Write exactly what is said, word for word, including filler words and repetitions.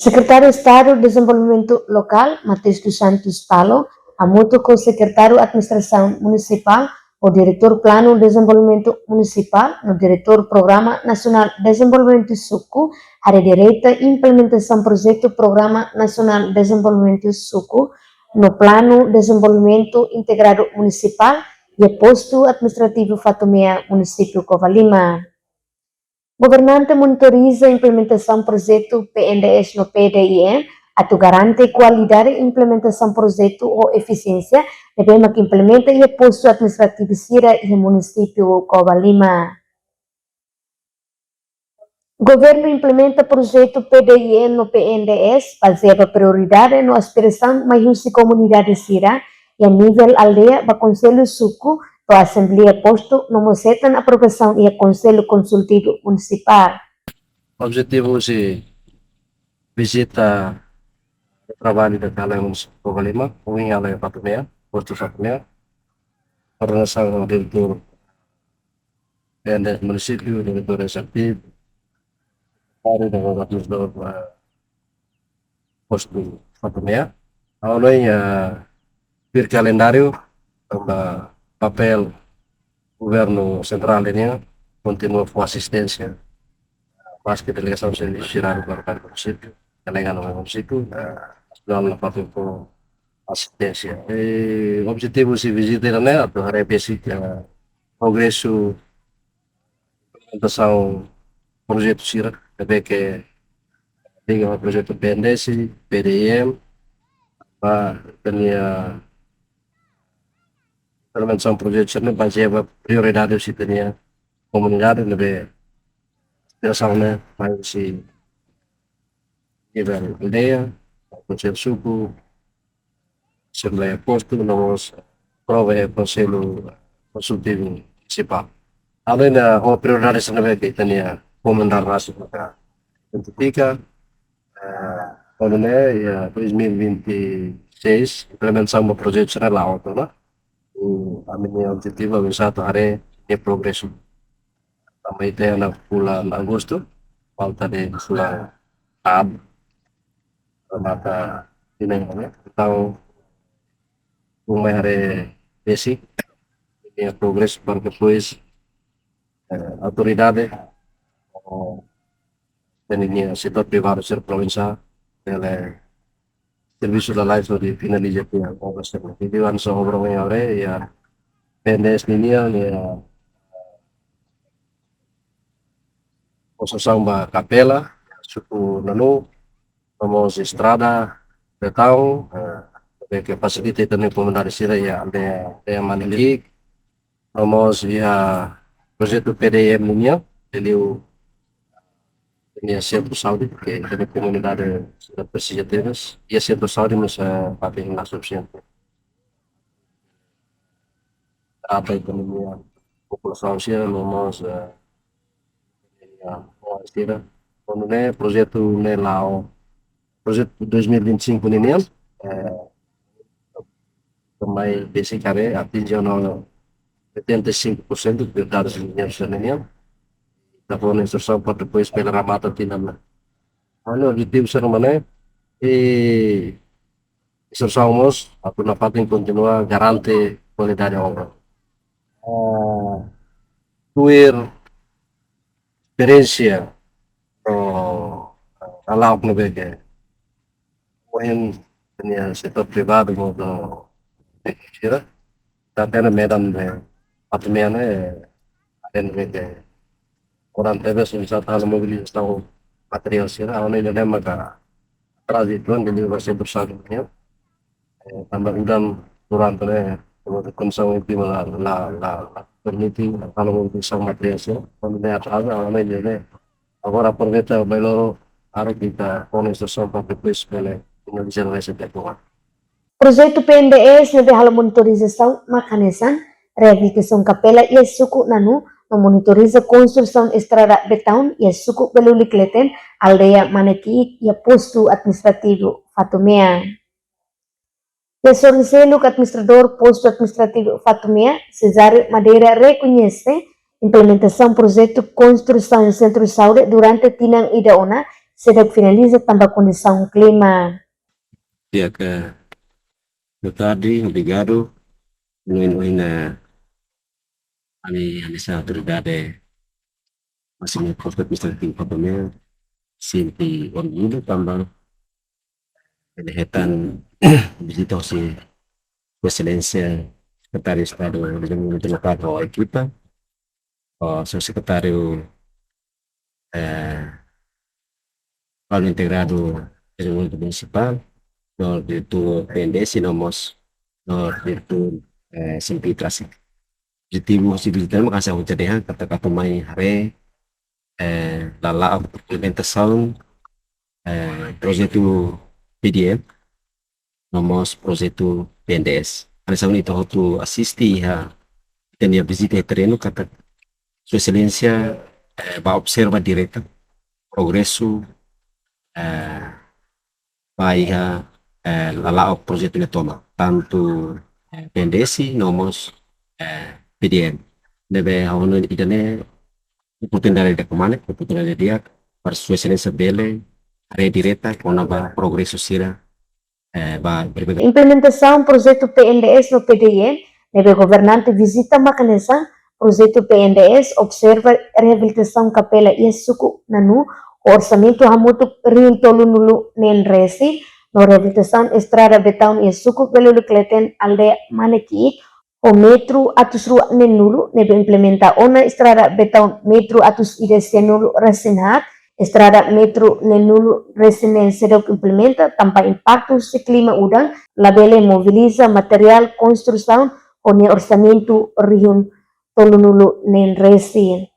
Sekretáriu Estadu Dezenvolvimentu Lokál, Mateus dos Santos Talo, hamutuk ho Sekretáriu Administrasaun Munisipál, ho Diretór Planu Dezenvolvimentu Munisipál, no Diretór Programa Nasionál Dezenvolvimentu Suku, haree direta implementasaun projetu Programa Nasionál Dezenvolvimentu Suku, no Planu Dezenvolvimentu Integradu Munisipál, iha Postu Administrativu Fatumea, Munisípiu Covalima. Governante monitoriza implementasaun projetu P N D S no P D I M, atu garante kualidade implementasaun projetu ho efisiénsia, ne'ebé mak implementa iha postu administrativu sira iha Munisípiu Covalima. Governu implementa projetu P D I M no P N D S bazeia ba prioridade no aspirasaun mai husi komunidade sira, iha nivel aldeia ba Konsellu Suku, to'o Asembleia Postu, no mós hetan aprovasaun iha Konsellu Konsultivu Munisipál. Objetivu husi vizita traballu de kala Munisípiu Covalima, ohin ha'u iha Fatumea, Postu Fatumea, koordenasaun ho Diretór P N D S Munisípiu, Diretór Ezekutivu, Sekretáriu no Governadór, eh, Postu Fatumea. Ha'u hanoin, eh, tuir kalendáriu, tanba papél Governu Sentrál nian kontinua fó asisténsia, maske delegasaun servisu sira ba munisípiu, delegadu ba munisípiu, eh, nasionál nafatin fó asisténsia. Eh, objetivu husi vizita ne'e atu haree besik, eh, progresu implementasaun projetu sira, ne'ebé ke liga ho projetu P N D S, P D I M, ba ita-nia implementasaun projetu sira ne'e bazeia ba prioridade husi ita-nia komunidade, ne'ebé aspirasaun ne'e mai husi nivel aldeia, Konsellu Suku, Asembleia Postu, no mós aprova iha Konsellu Konsultivu Munisipál. Alende ho prioridade sira ne'ebé ke ita-nia komunidade rasik maka identifika, eh, kuandu ne'e, iha dois mil e vinte e seis, implementasaun ba projetu sira la'o to'o ona. Ami-nia objetivu oinsá atu haree nia progresu. Tanba ita iha ona fulan Agostu, falta de'it fulan haat, remata tinan ne'e. Entaun, atu mai haree besik nia progresu para depois, eh, autoridade, eh, ita-nia setór privadu sira provinsiál, bele servisu lalais hodi finaliza tiha obra sira. Jadi, hanesan obra ohin ha'u haree, iha P N D S ninian, iha konstrusaun ba kapela, suku nanu, no mós estrada betaun, eh, ne'ebé ke fasilita ita-nia komunidade sira iha aldeia, aldeia Maniki'ik, no mós iha projetu P D I M ninian, liuliu iha sentru saúde, ke ita-nia komunidade sira presiza tebes, iha sentru saúde mós, eh, papel la sufisiente. Trata ekonomia populasaun sira, no mós, eh, ekonomia sira. Kuandu ne'e projetu ne'e la'o, projetu dois mil e vinte e cinco ninian, eh, também besik haree atinje ona oitenta e cinco por cento de dados de dinheiro ninian. Ita fó ona instrusaun para depois bele remata tinan ne'e. Entaun, objetivu sira mak ne'e, i instrusaun mós atu nafatin kontinua garante kualidade obra. Ah, tuir esperiénsia no, ah, lala'ok ne'ebé ke ohin ita-nia setór privadu mós no sira, tanba iha medan ne'e, atu mean ne'e, ada ne'ebé ke kurang tebes, oinsá atu halo mobilizasaun materiál sira, ha'u hanoin ne'e maka atrazu uitoan, jadi ba sentru saúde nian. Eh, tanba udan durante ne'e, tanba kondisaun klima la, la, la, la permite halo mobilizasaun materiál sira, kuandu ne'e atrazu, ha'u hanoin ne'e, agora aproveita bailoro, atu ita fó ona instrusaun para depois bele finaliza rai setiap bulan. Projetu P N D S ne'ebé halo monitorizasaun mak hanesan reabilitasaun kapela iha suku nanu, no monitoriza konstrusaun estrada betaun iha suku Belulik Leten, aldeia Maniki'ik, iha postu administrativu Fatumea. Iha sorin seluk, administradór postu administrativu Fatumea, Cesário Madeira, rekoñese implementasaun projetu konstrusaun sentru saúde durante tinan ida ona, seidauk finaliza tanba kondisaun klima. Di'ak, boa tarde, obrigadu. Ohin, ohin, eh, ami, ami hanesan autoridade másimu postu administrativu Kota Mean sente orgullu tanba bele hetan vizita hosi Sua Exelénsia Sekretáriu Estadu Dezenvolvimentu Lokál ho ekipa, ho Sua Sekretáriu, eh, Planu Integradu Dezenvolvimentu Munisipál, no Diretór P N D S, no mós no Diretór, eh, S M P Traffic. Objetivu hosi vizita ne'e mak hanesan ohin ha'u dehan katak atu mai haree, eh, lala'ok implementasaun, eh, projetu P D M, no mós projetu P N D S. Hanesan ohin ita hotu asiste iha ita-nia vizita iha terrenu katak Sua Exelénsia, eh, bá observa direta progresu, eh, ba iha, eh, lala'ok projetu ne'e tomak, tantu, eh, P N D S no mós, eh, P D M. Ne'ebé ha'u hanoin ida-ne'e oportunidade ida kmanek, oportunidade di'ak para Sua Exelénsia bele haree direta kona-ba progresu sira, eh, ba berbagai. Implementasaun projetu P N D S no P D M ne'ebé governante vizita mak hanesan projetu P N D S observa reabilitasaun kapela iha suku Nanu ho orsamentu hamutuk rihun tolunulu neen resin, no reabilitasaun estrada betaun iha suku Belo Lukletén, aldeia Mane Ki'ik, ho metru atus rua neenulu, ne'ebé implementa ona estrada betaun metru atus ida sianulu resin haat, estrada metru neenulu resin neen seidauk implementa tanba impaktu husi klima udan, labele mobiliza materiál konstrusaun ho nia orsamentu rihun tolunulu neen resin.